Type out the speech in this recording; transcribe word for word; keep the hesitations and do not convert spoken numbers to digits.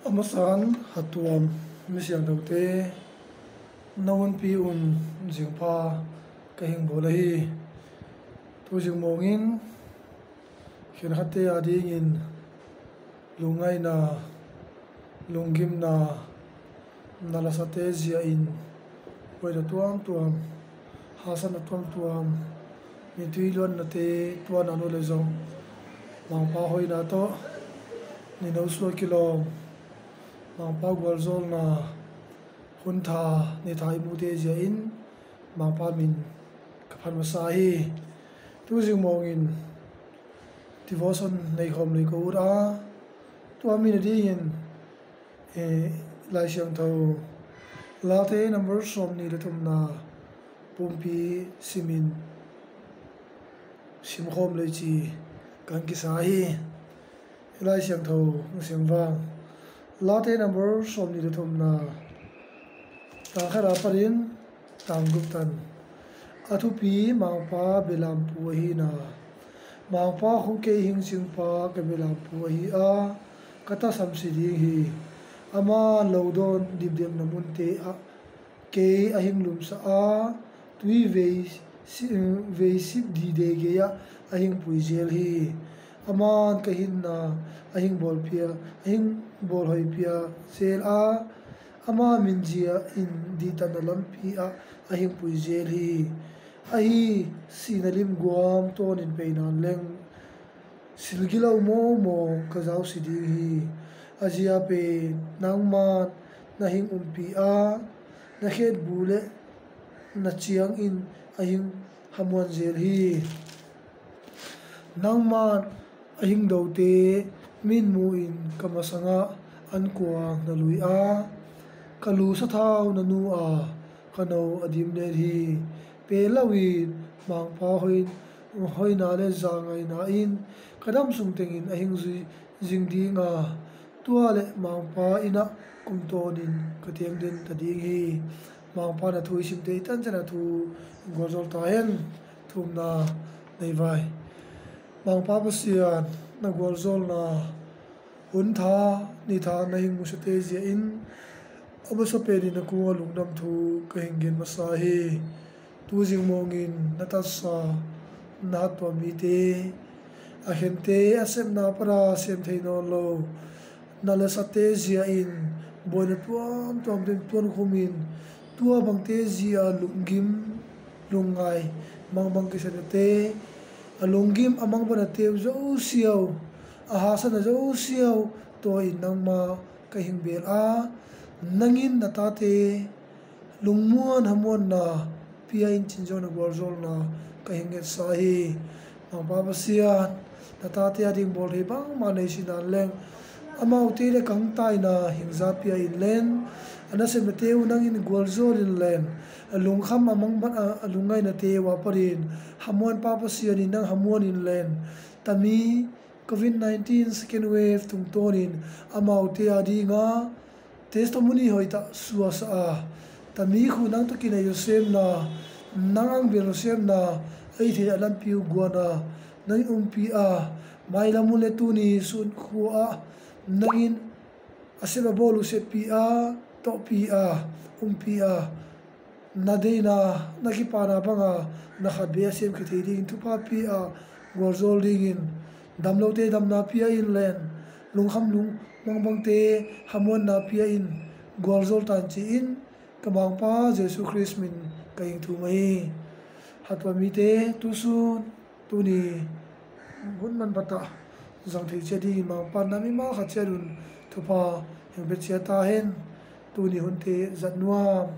A masan hatuam mi siangthote, na hunpi un zingpha ka hing bawl ahi. Tu zing mawngin khenkhatte adingin lungngaihna, lunggimna, na lasate zia in huaina tuamtuam, hasana tuamtuam, mitui luannate tuanna nu le zong Mangpa hoina tawh, nino sua kilawm, Mangpa gualzawlna, hun tha ni tha i mute zia in Mangpa min ka phat masa hi. Tu zing mawngin devotion nei khawm lei ka ut a, tua min a dingin eh, Lai Siangtho Late number sawm ni le thumna pumpi simin simkhawm lei ci kan kisa hi. Lai Siangtho hong sim vang, Late number sawm ni le thumna, tang khat a panin tang guk tan. A thupi Mangpa belampu ahi na. Mangpa khong kei hing cingpa ka belampu ahi a, ka tasam si ding hi. Ama lo dawn dipdepna munte ah kei a hing lumsa a, tui vei si-, vei sip dide gei ah a hing pui zel hi. Aman ka hinna a hing bawlpia, a hing bawlhoihpia zel a, ama min zia in dihtatna lampi ah a hing pui zel hi. Ahi, sihna lim guam tawnin pei nan leng, silgilo mawmaw ka zausi ding hi. A zia pen nangman na hing umpi a, na khetbu le na ciangin a hing hamuan zel hi. Nangman a hing dote min mu in ka masangah an kuang na lui a, ka lu sathau na nu a, ka no a dim let hi. Pe lo in Mangpa hoi-, hoina le zangaina in ka dam sung tengin a hing zui zing ding a, tua le Mangpa inn ah kum tawnin ka teng den ta ding hi. Mangpa na thu i simte i tancian a thu gualzawl ta hen. Thumna nei vai. Mangpa Pasian, na gualzawlna hun tha ni tha na hing musate zia in a masa penin a kung a lungdam thu ka hing gen masa hi. Tu zing mawngin na tatsa na hattuam mite, a khente a sepna para sem thei nawn lo, na lasate zia in buaina tuamtuam ten tuankhumin, tua bangte zia lunggim lungngai mangbang kisanate, a lunggim a mangbanate uh zosiau, a hasana zosiau, tua in nangma ka hing bel a, nangin na tate lungmuan hamuanna pia in cinzawna gualzawlna ka hing ngetsa hi. Mangpa Pasian, na tate a ding bawl thei bangmah nei sinan leng, amaute le kangtaina hingza pia in len, a nasepnate uh nangin gualzawl in len, a lungkham a mangbat a, a lungngainate uh a panin hamuan Pa Pasian in nang hamuan in len, tami covid nineteen second wave tungtawnin amaute a dinga testimony hoihtak suasa a, tami khu nang takin a i semna, nang ang bel semna a i thei a lampi uh guana nangin umpi a, mailam uh le tuni sun khua ah nangin a sem a bawl uh seppi a, tawhpi a, umpi a, na deina, na kipana banga na khat bek a sem khia thei dingin thupha pia, gualzawl dingin damlote damna pia in len, lungkham lung mangbangte hamuanna pia in, gualzawl tan ci-in ka Mangpa Jesu Khrist min ka hing thum ahi. Hattuam mite tusun tuni hun manphatah zang thei ciat dingin Mangpa na mimal khat ciat un thupha hing pia ciat ta hen. Tuni hunte zat nuam